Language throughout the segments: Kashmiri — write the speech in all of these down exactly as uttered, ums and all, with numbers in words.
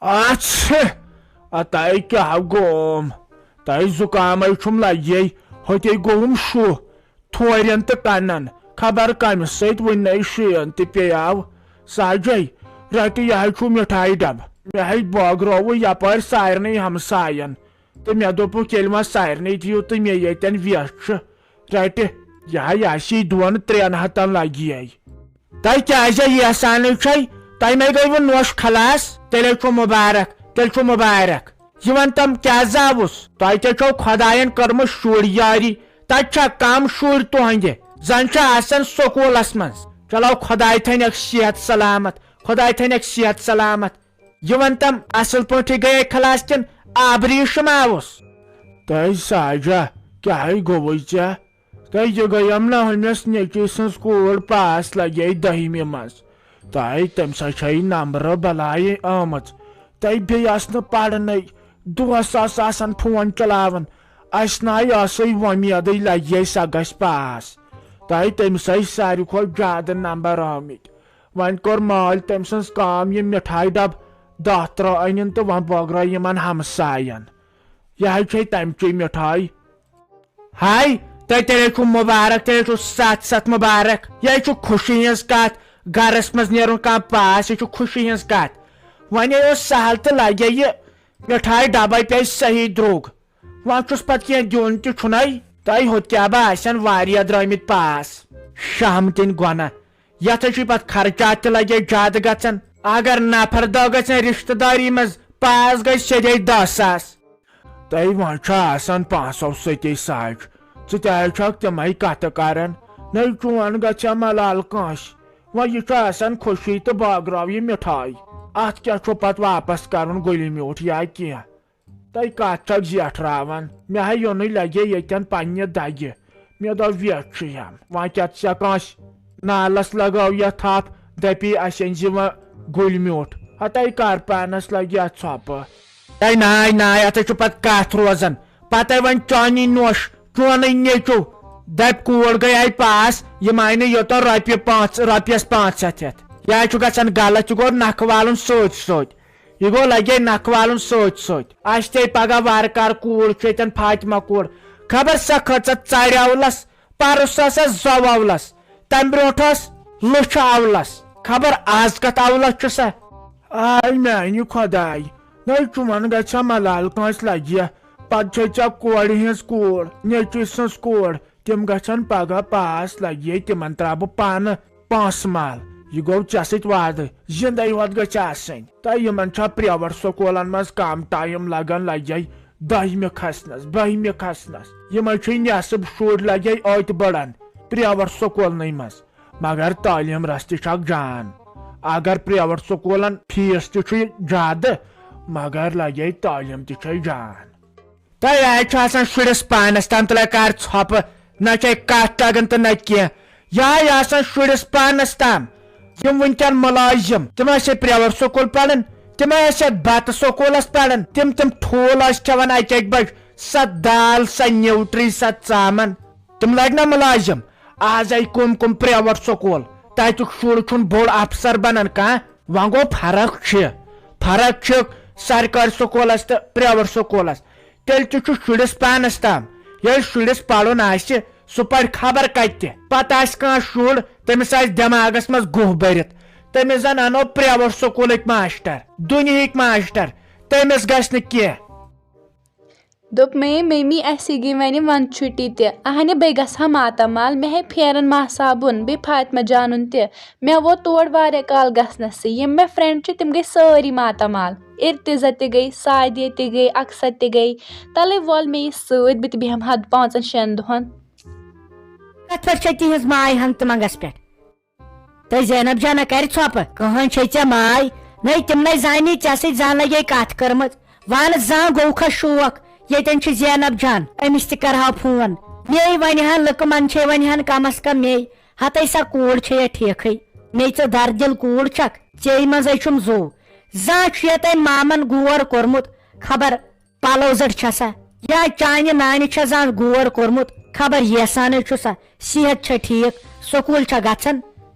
اچھ، اتاے کیٛاہ گوم؟ تۄہہِ زُکامے چھُم لگے، ہوٚتے گوٚوُم شُہ، تھورٮ۪ن تہٕ کنن۔ خبر کمہِ سۭتۍ وُنہِ نَے شُیَن تہِ پیٚیاو۔ ساجے، رٹہِ یہِ ہَے چھُ مِٹھایہِ ڈبہٕ۔ مےٚ ہَے بٲگرووُے یپٲرۍ سارنٕے ہمساین۔ تہٕ مےٚ دوٚپُکھ، ییٚلہِ وۄنۍ سارنٕے دِیِو تہٕ مےٚ ییٚتٮ۪ن وٮ۪س چھُ، رٹہِ، یہِ ہا، یہِ آسی دۄن ترٛٮ۪ن ہتن لگی۔ تۄہہِ کیٛازِ یژھانٕے چھے؟ تۄہہِ مے گٔیوٕ نوٚش خلاص؟ تیٚلے چھُ مُبارک، تیٚلہِ چھُ مُبارک۔ یہِ وَن تم کیٛاہ زاوُس؟ تۄہہِ تے چھو خۄدایَن کٔرمٕژ شُرۍ یٲری، تَتہِ چھا کم شُرۍ تُہنٛدِ؟ زَن چھِ آسان سکوٗلَس منٛز۔ چلو خۄداے تھٲینَکھ صحت سلامت، خۄداے تھٲینَکھ صحت سلامت۔ یہِ وَن تم اصل پٲٹھۍ گٔیے خلاص کِنہٕ آبریٖشم آوُس؟ تۄہہِ ساجہ، کیٛاہ گوٚوُے ژےٚ؟ تہٕ یہِ گٔیم نہ ہُمِس نیٚچوۍ سٕنٛز کوٗر پاس لگے دٔہمہِ منٛز۔ تہٕ تٔمۍ سا چھے نمبرٕ بلایہِ آمٕژ۔ تہٕ بیٚیہِ ٲس نہٕ پرنٕے، دۄہس ٲس آسان فون چلاوان۔ اسہِ نہ ٲسٕے وۄمیدٕے لگہِ سۄ گژھِ پاس۔ تہٕ تٔمِس ٲسۍ ساروی کھۄتہٕ زیادٕ نمبر آمٕتۍ۔ وۄنۍ کوٚر مٲلۍ تٔمۍ سٕنٛز کٲم، یہِ مِٹھایہِ ڈبہٕ دہ ترٛہ أنِن تہٕ وۄنۍ بٲگرٲے یِمن ہمساین۔ یہِ حظ چھے تمچے مِٹھٲے۔ ہاے، تۄہہِ تیٚلے چھُو مُبارک، تیٚلے چھُو ستھ ستھ مُبارک۔ یہِ چھُ خوشی ہٕنٛز کتھ، گرس منٛز نیرُن کانٛہہ پاس، یہِ چھُ خوشی ہٕنٛز کتھ۔ وۄنۍ اوس سہل تہٕ لگے یہِ مِٹھایہِ ڈبے پیٚیہِ صحیح درٛوگ۔ وۄنۍ چھُس پتہٕ کینٛہہ دیُن تہِ چھُنَے۔ تۄہہِ ہوٚت کیٛاہ با آسن واریاہ درٛٲمٕتۍ پاس۔ شہمتٕنۍ گۄناہ، یتھ چھُے پتہٕ خرچات تہِ لگے زیادٕ گژھان۔ اگر نفر دہ گژھن رشتہٕ داری منٛز، پاس گژھِ سیٚدے دہ ساس۔ تۄہہِ وۄنۍ چھا آسان پانٛژھ سو سۭتی ساج؟ ژٕ تہِ حظ چھکھ تِمے کتھٕ کران۔ نٔے چون گژھِ ملال کٲنٛسہِ۔ وۄنۍ یہِ چھُ آسان خوشی تہٕ بٲگراو یہِ مِٹھٲے۔ اتھ کیٛاہ چھُ پتہٕ واپس کرُن گُلہِ میوٗٹھ یا کینٛہہ؟ تۄہہِ کتھ چھکھ زیٹھراوان؟ مےٚ ہا یوٚنُے لگے ییٚتٮ۪ن پننہِ دگہِ۔ مےٚ دوٚپ ویٹھ چھُ ہٮ۪م۔ وۄنۍ کیٛاہ ژےٚ کٲنٛسہِ نالس لگٲو یتھ تھپھ، دپی اسہِ أنۍ زِ وۄنۍ گُلۍ میوٗٹھ۔ ہتے کر پانس لگہِ اتھ ژھۄپہٕ۔ ہے ناے ناے، اتھ چھُ پتہٕ کتھ روزان۔ پتے وۄنۍ چانی نوش، چونٕے نیٚچو۔ دپہِ کوٗر گٔے آیہِ پاس، یہِ مانہِ یوتاہ رۄپیہِ پانٛژھ، رۄپیس پانٛژھ ہتھ ہٮ۪تھ۔ یہِ حظ چھُ گژھان غلط، یہِ گوٚو نکھٕ والُن سۭتۍ سۭتۍ۔ یہِ گوٚو لگے نکھٕ والُن سۭتۍ سۭتۍ۔ اسہِ تے پگاہ وارٕ کارٕ کوٗر چھُ ییٚتٮ۪ن فاطمہ کوٗر۔ خبر سۄ کھٔژ ژرِ اولس، پرُس ٲس سۄ زۄ اولس، تمہِ برونٛٹھ ٲس لٔچھ اولس۔ خبر از کتھ اولس چھُ سۄ؟ آے میانہِ خۄداے، نٔے چون گژھِ ملال کٲنٛسہِ لگہِ۔ پتہٕ چھے ژےٚ کورِ ہٕنٛز کوٗر، نیٚچوۍ سٕنٛز کوٗر، تِم گژھن پگاہ پاس لگہِ، تِمن ترٛاوٕ بہٕ پانہٕ پانٛسہٕ مال۔ یہِ گوٚو ژےٚ سۭتۍ وعدٕ، زندے ہوت گژھِ آسٕنۍ۔ تہٕ یِمن چھا پریویٹ سکوٗلن منٛز کم ٹایم لگان، لگے دٔہمہِ کھسنس، بٔہمہِ کھسنس۔ یِمے چھِ نٮ۪صٕب شُرۍ لگے أتۍ بڑان پریویٹ سکوٗلنٕے منٛز، مگر تعلیٖم رس تہِ چھکھ جان۔ اگر پریویٹ سکوٗلن فیس تہِ چھُ زیادٕ، مگر لگے تعلیٖم تہِ چھے جان۔ تۄہہِ آے چھُ آسان شُرِس پانس تام تہٕ لگہِ کر ژھۄپہٕ، نہ چھے کتھ تگان تہٕ نہ کینٛہہ۔ یہِ آے آسان شُرِس پانس تام۔ یِم وٕنکٮ۪ن مُلٲزِم، تِم ٲسۍ ہے پریویٹ سکوٗل پران، تِم ٲسۍ ہے بتہٕ سکوٗلس پران، تِم تِم ٹھوٗل ٲسۍ کھٮ۪وان اکہِ اکہِ بجہِ، سۄ دال، سۄ نیوٗٹری، سۄ ژامن۔ تِم لگہِ نا مُلٲزِم۔ آز آے کُم کُم پریویٹ سکوٗل، تتیُک شُر چھُنہٕ بوٚڑ افسر بنان کانٛہہ۔ وۄنۍ گوٚو فرق چھِ، فرق چھِ سرکٲرۍ سکوٗلس تہٕ پریویٹ سکوٗلس۔ تیٚلہِ تہِ چھُ شُرِس پانس تام، ییٚلہِ شُرِس پرُن آسہِ، سُہ پرِ خبر کتہِ تہِ۔ پتہٕ آسہِ کانٛہہ شُر، تٔمِس آسہِ دٮ۪ماغس منٛز گُہہ بٔرِتھ، تٔمِس زن انو پریویٹ سکوٗلٕکۍ ماشٹر، دُنیہٕکۍ ماشٹر، تٔمِس گژھِ نہٕ کینٛہہ۔ دوٚپمَے، ممی، اَسے گٔے وَنہِ وَندٕ چھُٹی تہِ۔ اَہنہِ، بے گژھٕ ہا ماتامال، مےٚ ہے پھیرَن ماسابُن، بیٚیہِ فاطمہ جانُن تہِ۔ مےٚ ووت تور واریاہ کال گژھنَسٕے۔ یِم مےٚ فرٛٮ۪نٛڈ چھِ، تِم گٔے سٲری ماتامال۔ ارتزا تہِ گٔے، سعدیہ تہِ گٔے، اکثر تہِ گٔے۔ تَلَے وَل مےٚ یہِ سۭتۍ، بہٕ تہِ بیٚہمہٕ ہا پانٛژَن شٮ۪ن دۄہَن۔ کتھ پٮ۪ٹھ چھےٚ تِہنٛز ماے ہنٛگتہٕ منٛگس پٮ۪ٹھ؟ تہٕ زینب جانہ کرِ ژھۄپہٕ، کٕہٕنۍ چھے ژےٚ ماے؟ نٔے تِمنٕے زانی ژےٚ سۭتۍ زانٛہہ لگے کتھ کٔرمٕژ۔ وَن زانٛہہ گوٚوکھا شوق، ییٚتٮ۪ن چھِ زینب جان، أمِس تہِ کرہاو فون۔ مے ونہِ ہن لُکہٕ، من چھے ونہِ ہن کم از کم مے، ہتے سۄ کوٗر چھے ٹھیکھٕے۔ مے ژٕ دردِل کوٗر چھکھ، ژے منٛزے چھُم زو۔ زانٛہہ چھُ یتھ أمۍ مامن گور کوٚرمُت، خبر پلو زٔٹ چھسا؟ یا چانہِ نانہِ چھےٚ زانٛہہ گور کوٚرمُت، خبر ییسانے چھُسا؟ صحت چھا ٹھیک؟ سکوٗل چھا گژھان؟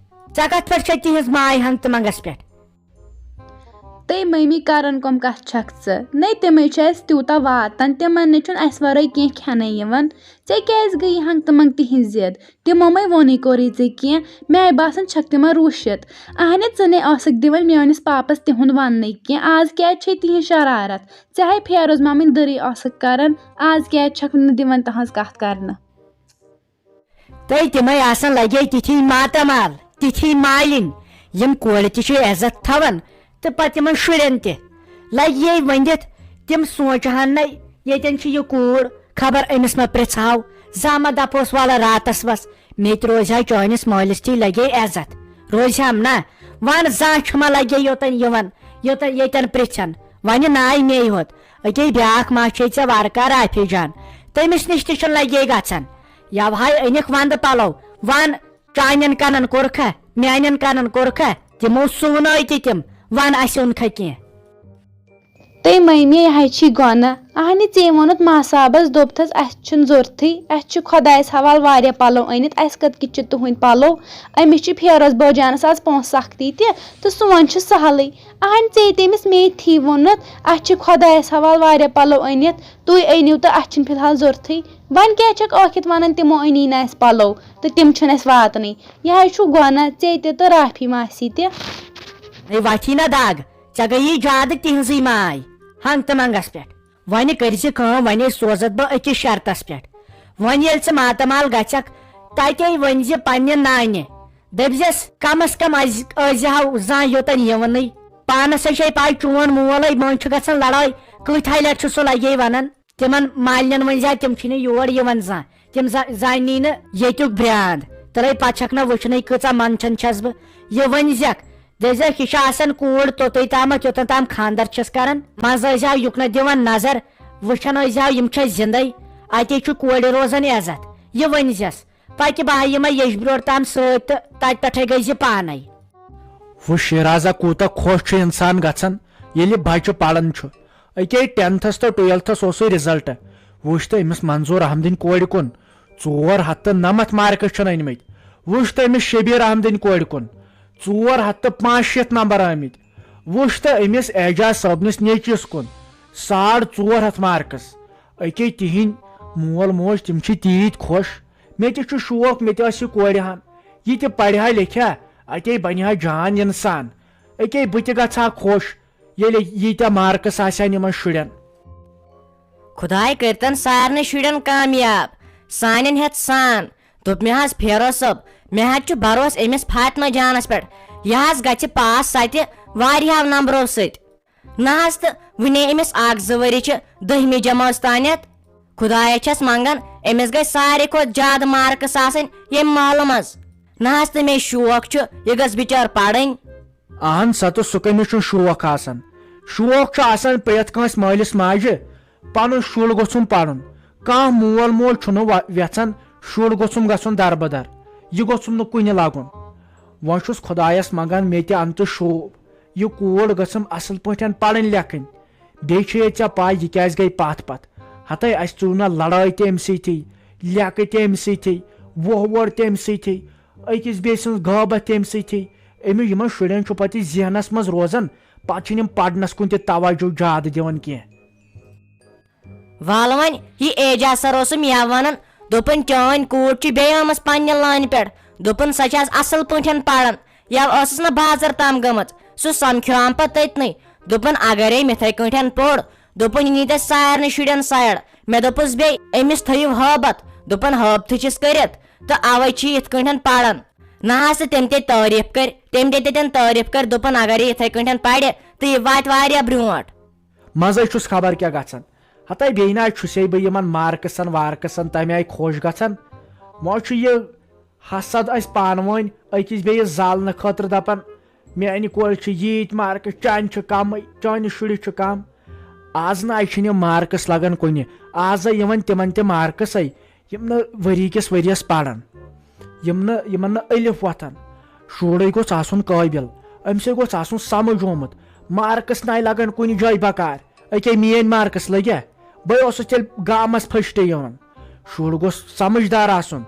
ژےٚ کتھ پٮ۪ٹھ چھےٚ تِہنٛز ماے ہنٛگتہٕ منٛگس پٮ۪ٹھ؟ تہٕ مٔمی، کران کۄم کتھ چھکھ ژٕ؟ نے، تِمے چھِ اَسہِ تیوٗتاہ واتان، تِمن نَے چھُنہٕ اَسہِ ورٲے کینٛہہ کھٮ۪نَے یِوان۔ ژےٚ کیٛازِ گٔیی ہنٛگ تہٕ منٛگ تِہنٛز ضد؟ تِمو مَے ووٚنُے کوٚرُے ژےٚ کینٛہہ، مےٚ باسان چھکھ تِمن روٗشِتھ۔ اہنہِ، ژٕ نے ٲسٕکھ دِوان میٲنِس پاپس تِہُنٛد وننَے کینٛہہ، آز کیٛازِ چھے تِہنٛز شرارت؟ ژےٚ ہاے فیروز مامٕنۍ دٔرٕے ٲسٕکھ کران، آز کیٛازِ چھکھ نہٕ دِوان تِہنٛز کتھ کرنہٕ؟ تہٕ تِمے آسان لگے تِتھی ماتامال، تِتھی مالِنۍ، یِم کورِ تہِ چھِ عزت تھاوان تہٕ پتہٕ یِمن شُرٮ۪ن تہِ۔ لگہِ یے ؤنِتھ، تِم سونٛچہٕ ہن نَے، ییٚتٮ۪ن چھِ یہِ کوٗر، خبر أمِس ما پرٛژھہو، زانٛہہ ما دپوس، "وَلہٕ راتس وس، مےٚ تہِ روزِ ہا چٲنِس مٲلِس تھی لگے عزت، روزِ ہم نا؟" وَن زانٛہہ چھُ ما لگے یوٚتن یِوان، یوٚتن ییٚتٮ۪ن پرٛژھن، وَنہِ ناے مے ہوت۔ أکے بیٛاکھ ما چھے ژےٚ وارٕ کارٕ رافی جان، تٔمِس نِش تہِ چھُنہٕ لگے گژھان۔ یوہے أنِکھ ونٛدٕ پلو، ون چانٮ۪ن کنن کوٚرکھا، میانٮ۪ن کنن کوٚرکھا؟ تِمو سُونٲے تہِ تِم، ون اسہِ اوٚنکھا کینٛہہ؟ تہٕ مٔمی، یہِ حظ چھی گۄناہ۔ اہنہِ، ژےٚ ووٚنُتھ ماصابس، دوٚپتھس، "اسہِ چھُنہٕ ضوٚرتھٕے، اسہِ چھِ خۄدایس حوالہٕ واریاہ پلو أنِتھ، اسہِ کتھ کِتھ چھِ تُہنٛدۍ پلو؟ أمِس چھِ فیروز بٲجانس آز پونٛسہٕ سختی تہِ، تہٕ سون چھُ سہلٕے۔" اہنہِ، ژےٚ تٔمِس میتھی ووٚنُتھ، "اسہِ چھِ خۄدایس حوالہٕ واریاہ پلو أنِتھ، تُہۍ أنِو تہٕ اسہِ چھِنہٕ فی الحال ضوٚرتھٕے۔ وۄنۍ کیٛازِ چھکھ ٲکھِتھ ونان، تِمو أنی نہٕ اسہِ پلو تہٕ تِم چھِنہٕ اسہِ واتنٕے؟ یہِ حظ چھُ گۄناہ، ژےٚ تہِ تہٕ رافی ماسی تہِ۔" ہے وتھی نہ دگ، ژےٚ گٔیی زیادٕ تِہنٛزٕے ماے ہنٛگ تہٕ منٛگس پٮ۪ٹھ۔ وۄنۍ کٔرۍ زِ کٲم، وۄنۍ سوزتھ بہٕ أکِس شرطس پٮ۪ٹھ۔ وۄنۍ ییٚلہِ ژٕ ماتامال گژھکھ، تتے ؤنۍ زِ پننہِ نانہِ، دٔپزٮ۪س، کم از کم از ٲسۍ زِ ہاو زانٛہہ یوٚتن یِونٕے۔ پانس ہے چھے پاے، چون مول ہے مٔنٛزۍ چھُ گژھان لڑٲے، کۭتۍ ہاے لٹہِ چھُ سُہ لگے ونان۔ تِمن مالنٮ۪ن ؤنۍ زِ ہا، تِم چھِنہٕ یور یِوان زانٛہہ، تِم زا-، زاننی نہٕ ییٚتیُک برٛانٛد۔ تہٕ لَے پَتہٕ چھَکھ نہ وٕچھنٕے، کۭژاہ منٛدچھان چھَس بہٕ۔ یہِ ؤنۍ زٮ۪کھ، دٔپۍ زٮ۪کھ، یہِ چھِ آسان کوٗر توٚتُے تامَتھ، یوٚتَن تام خانٛدر چھِس کَران۔ منٛزٕ ٲسۍ زِ ہاو یُکنَتھ دِوان نظر، وٕچھان ٲسۍ زِ ہاو یِم چھا زِندَے، اَتے چھُ کورِ روزان عزت۔ یہِ ؤنۍ زٮ۪س، پَکہِ بہٕ ہا یِمَے ییٚچھِ برٛونٛٹھ تام سۭتۍ تہٕ تَتہِ پٮ۪ٹھَے گٔے زِ پانَے۔ وٕچھ شیرازا، کوٗتاہ خۄش چھُ اِنسان گژھان، ییٚلہِ بَچہٕ پَران چھُ۔ أکے ٹینتھس تہٕ ٹُویلتھس اوسُے رِزلٹ۔ وٕچھ تہٕ أمِس منظور احمدٕنۍ کورِ کُن، ژور ہتھ تہٕ نَمَتھ مارکس چھِن أنۍ مٕتۍ۔ وٕچھ تہٕ أمِس شبیر احمدٕنۍ کورِ کُن، ژور ہتھ تہٕ پانٛژھ شیٖتھ نمبر آمٕتۍ۔ وٕچھ تہٕ أمِس اعجاز صٲبنِس نیٚچوِس کُن، ساڑ ژور ہتھ مارکس۔ أکے تِہِنٛدۍ مول موج، تِم چھِ تیٖتۍ خۄش۔ مےٚ تہِ چھُ شوق، مےٚ تہِ آسہِ یہِ کورِ ہن۔ یہِ تہِ پرِ ہا لیکھِ ہا، اتے بنہِ ہا جان انسان۔ أکے بہٕ تہِ گژھٕ ہا خۄش، ییٚلہِ ییٖتیٛاہ مارکس آسہِ ہن یِمن شُرٮ۪ن۔ خداے کٔرتن سارنٕے شُرٮ۪ن کامیاب، سانٮ۪ن ہٮ۪تھ سان۔ دوٚپ مےٚ حظ، فیروز صٲب، مےٚ حظ چھُ بھروسہٕ أمِس فاطمہ جانس پٮ۪ٹھ، یہِ حظ گژھِ پاس سۄ تہِ واریاہو نمبرو سۭتۍ۔ نہ حظ، تہٕ وُنے أمِس اکھ زٕ ؤری چھِ دٔہمہِ جمٲژ تانٮ۪تھ۔ خدایس چھَس منگان، أمِس گژھِ ساروی کھۄتہٕ زیادٕ مارکس آسٕنۍ ییٚمہِ محلہٕ منٛز۔ نہ حظ، تہٕ مےٚ شوق چھُ، یہِ گٔژھ بِچٲر پرٕنۍ۔ اہن سا، تہٕ سُہ کٔمِس چھُنہٕ شوق آسان؟ شوق چھُ آسان پرٛٮ۪تھ کٲنٛسہِ مٲلِس ماجہِ، پنُن شُر گوٚژھُم پرُن۔ کانٛہہ مول موج چھُنہٕ وَ-، وٮ۪ژھان شُر گوٚژھُم گژھُن دربدر، یہِ گوٚژھُم نہٕ کُنہِ لگُن۔ وۄنۍ چھُس خدایس منگان، مےٚ تہِ ان تہٕ شوٗب، یہِ کوٗر گٔژھٕم اصل پٲٹھۍ پرٕنۍ لیکھٕنۍ۔ بیٚیہِ چھے ژےٚ پاے، یہِ کیازِ گٔے پتھ پتھ؟ ہتے، اسہِ ژوٗ نہ لڑٲے تہِ أمۍ سۭتی، لیکہٕ تہِ أمۍ سۭتی، وۄہ وۄر تہِ أمۍ سۭتی۔ أکِس بیٚیہِ سٕنٛز غٲبت تہِ أمۍ سۭتی۔ أمِس یِمن شُرٮ۪ن چھُ پتہٕ یہِ ذہنس منٛز روزان، پتہٕ چھِنہٕ یِم پرنس کُن تہِ توجہ زیادٕ دِوان کینٛہہ۔ وَل وۄنۍ، یہِ اعجاز سر اوسُم یا وَنان، دوٚپُن، "چٲنۍ کوٗر چھِ بیٚیہِ آمٕژ پننہِ لٲنہِ پٮ۪ٹھ۔" دوٚپُن، "سۄ چھِ آز اَصٕل پٲٹھۍ پَران، یا ٲسٕس نہٕ بازر تام گٔمٕژ۔" سُہ سَمکھیوم پَتہٕ تٔتنٕے۔ دوٚپُن، "اگرے مِتھَے کٲٹھۍ پوٚر۔" دوٚپُن، "یہِ نی تَتہِ سارنٕے شُرٮ۪ن سایڈ۔" مےٚ دوٚپُس بیٚیہِ، "أمِس تھٲیِو ہٲبَتھ۔" دوٚپُن، "ہٲبتھٕے چھِس کٔرِتھ، تہٕ اَوَے چھِ یِتھ کٲٹھۍ پَران۔ نہ حظ، تہٕ تٔمۍ تہِ تعریٖف کٔرۍ، تٔمۍ تہِ تَتٮ۪ن تعریٖف کٔرۍ، دوٚپُن، اگرے یِتھَے کٲٹھۍ پَرِ، تہٕ یہِ واتہِ واریاہ برٛونٛٹھ۔" منٛزَے چھُس خبر کیٛاہ گژھان۔ ہتَے بیٚیہِ نہ حظ چھُسے بہٕ یِمن مارکسن وارکسن تَمہِ آیہِ خۄش گژھان۔ وۄنۍ چھُ یہِ حسد اَسہِ پانہٕ ؤنۍ أکِس بیٚیِس زالنہٕ خٲطرٕ دَپان، "میٛانہِ کورِ چھِ ییٖتۍ مارکس، چانہِ چھِ کَمٕے، چانہِ شُرِس چھِ کَم۔" آز نہ حظ چھِنہٕ یِم مارکس لگان کُنہِ۔ آز آے یِوان تِمن تہِ مارکسے، یِم نہٕ ؤری کِس ؤریَس پَرن، یِم نہٕ، یِمن نہٕ الف وۄتھان۔ شُرے گوٚژھ آسُن قٲبِل، أمۍ سٕے گوٚژھ آسُن سمجھ آمُت۔ مارکس ناے لگان کُنہِ جایہِ بکار۔ أکے میٲنۍ مارکس لٔگیا؟ بہٕ اوسُس تیٚلہِ گامس پھٔشٹے یِوان۔ شُر گوٚژھ سمجھدار آسُن۔